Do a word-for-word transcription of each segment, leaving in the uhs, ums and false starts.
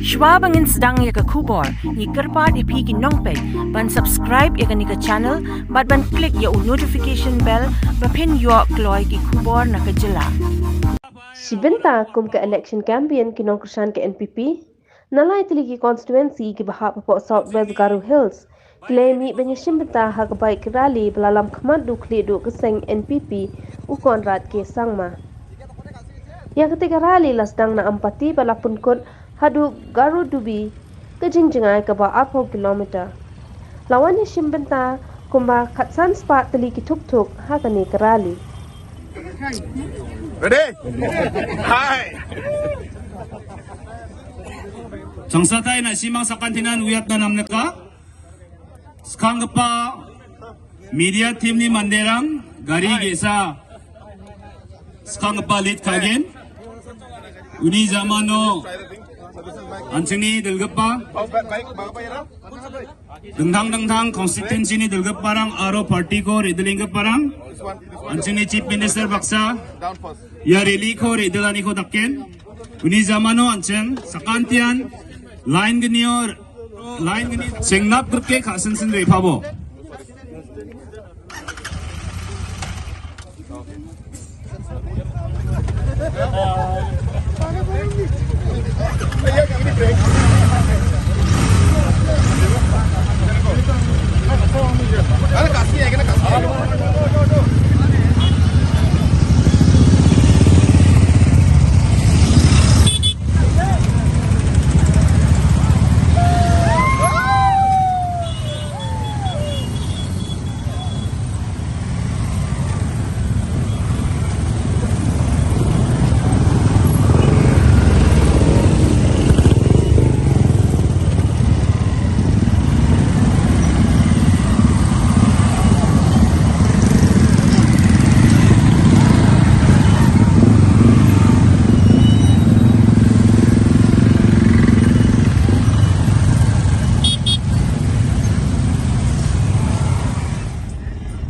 Shuwa ba ngin sdang ïa ka khubor, ngi kyrpad ïa phi ki nongpeit ban subscribe ïa kane ka channel bad ban click ïa u notification bell ba phin ïoh kloi ki khubor na ka jylla. Shi bynta kum ka election campaign, ki nongkyrshan ka N P P na lai tylli ki constituency kiba hap hapoh South West Garo Hills ki la ïa mih ban ïashim bynta ha ka bike rally ba la lam khmat da u khlieh duh ka seng N P P, u Conrad K Sangma. Ïa katei ka rally la sdang na Ampati bad la pynkut haduh Garodubi, ka jingjngai kaba arphew kilometer. La wan ïashim bynta kumba khatsan spah tylli ki thuk thuk ha kane ka rally. Ready? Hai. Changsatai na shimang sakan tinan uyat na namneka. Skangpa media team ni Manderang, gari gesa. Skangpa lead kagen. Uni jamano anchini delgepa. Dengdang dengdang constituency ni delgeparang aro party ko redeling keparang. Anchini Chief Minister baksa. Ya rally ko redelani ko taken. Uni jamano anchen sakantian line genior line geni chengnap gerke ka sensen re pabo.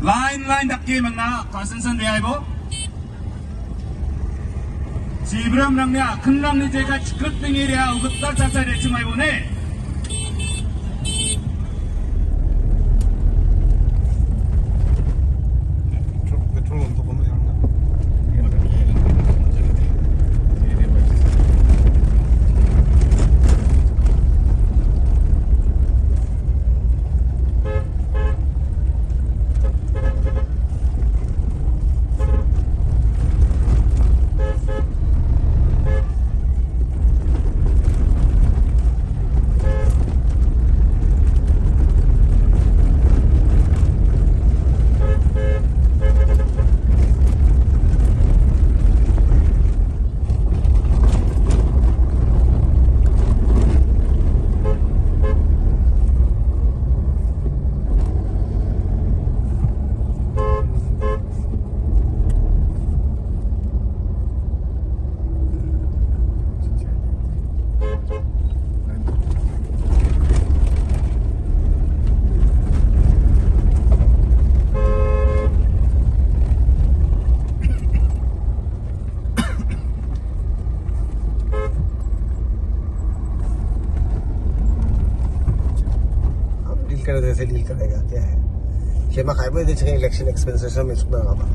Line line dak ki mangna consensus ri ai bo. Chibram rang nia khnang ni jeka chikut ni ria ugut tar tar tar chimai bo ne. हम डील करें तो ऐसे डील करेगा, क्या है? खेमा खाए में देख इलेक्शन एक्सपेंसेस में इसमें आवा।